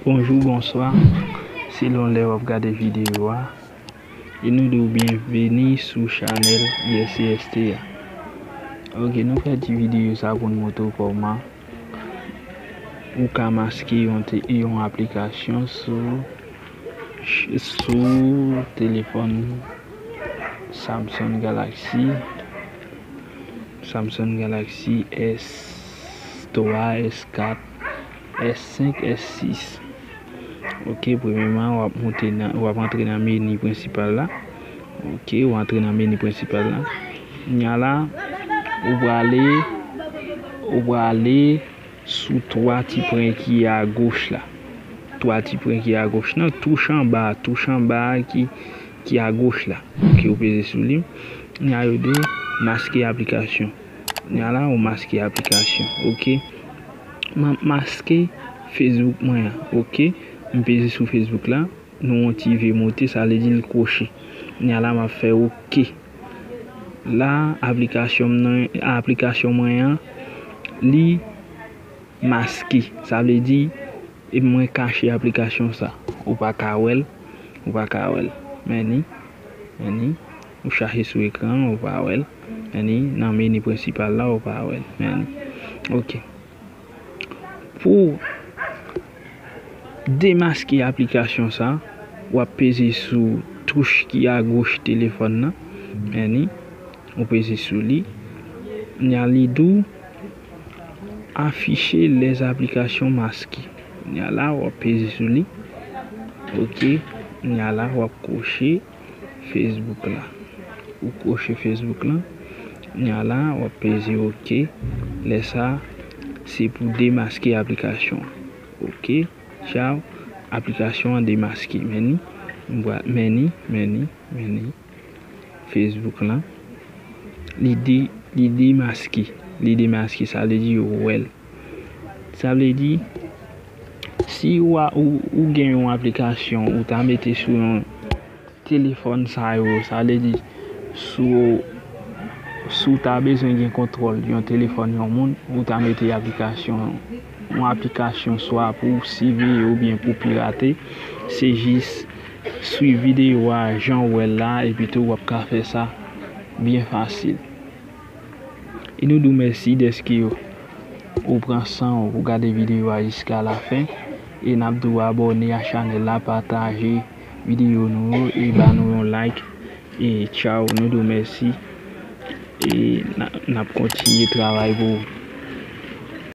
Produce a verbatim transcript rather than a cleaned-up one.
Bonjou, bonswa, selon lè w ap gade videyo a. E nou di w byenveni sou chanèl I S C S T a. Ok, nou fè ti videyo sa pou n montre w kòman ou ka maske yon, te, yon aplikasyon sou, sou telefòn Samsung Galaxy, Samsung Galaxy S twa, S kat, S senk, S sis. Ok, premyèman, w ap monte nan, w ap antre nan meni prensipal la. Ok, w antre nan meni prensipal la. Kounya la, ou prale, ou prale sou twa ti pwen ki agoch la. Twa ti pwen ki agoch nan, touch anba, touch anba ki, ki agoch la. Ok, ou peze sou li. Kounya yo di w maske aplikasyon. Kounya la, ou maske aplikasyon. Ok. M ap maske Facebook mwen an. Ok. M peze sou Facebook la. Nou wè yon ti V moute, sa vle di l kwoche. Kounya la, m ap fè ok. La, aplikasyon m nan, aplikasyon mwen an, li maske. Sa vle di, e mwen kache aplikasyon sa. Ou pa ka wè l, ou pa ka wè l. Men ni, men ni, ou chache sou ekran an, ou pa wè l. Men ni, nan meni prensipal la, ou pa wè l. Men ni. Ok. Pou demaske aplikasyon sa, w ap peze sou touch ki agoch telefòn nan. Men ni, ou peze sou li. Kounya li di w afficher les applications masquées. Kounya la, w ap peze sou li. Ok. Kounya la, w ap kwoche Facebook la. Ou kwoche Facebook la. Kounya la, w ap peze ok. Lè sa, se pou demaske aplikasyon an. Ok. Tchaw. Aplikasyon an demaske. Men ni. M pral, men ni, men ni, men ni. Facebook la. Li de, li demaske. Li demaske, sa vle di yo wè l. Sa vle di, si w a, ou, ou gen yon aplikasyon ou ta mete sou yon telefòn sa yo, sa vle di, si w, si w ta bezwen gen kontwòl yon telefòn yon moun, ou ta mete aplikasyon, yon aplikasyon swa pou w siveye oubyen pou pirate, se jis swiv videyo a jan w wè l la, epi tou w ap ka fè sa byen fasil. E nou di w mèsi dèske ou pran san w pou gade videyo a jiska lafen. E n ap di w abòne a chanèl la, pataje videyo nou yo e ba nou yon like. E tchaw, nou di w mèsi. E n a, n ap kontinye travay pou ou.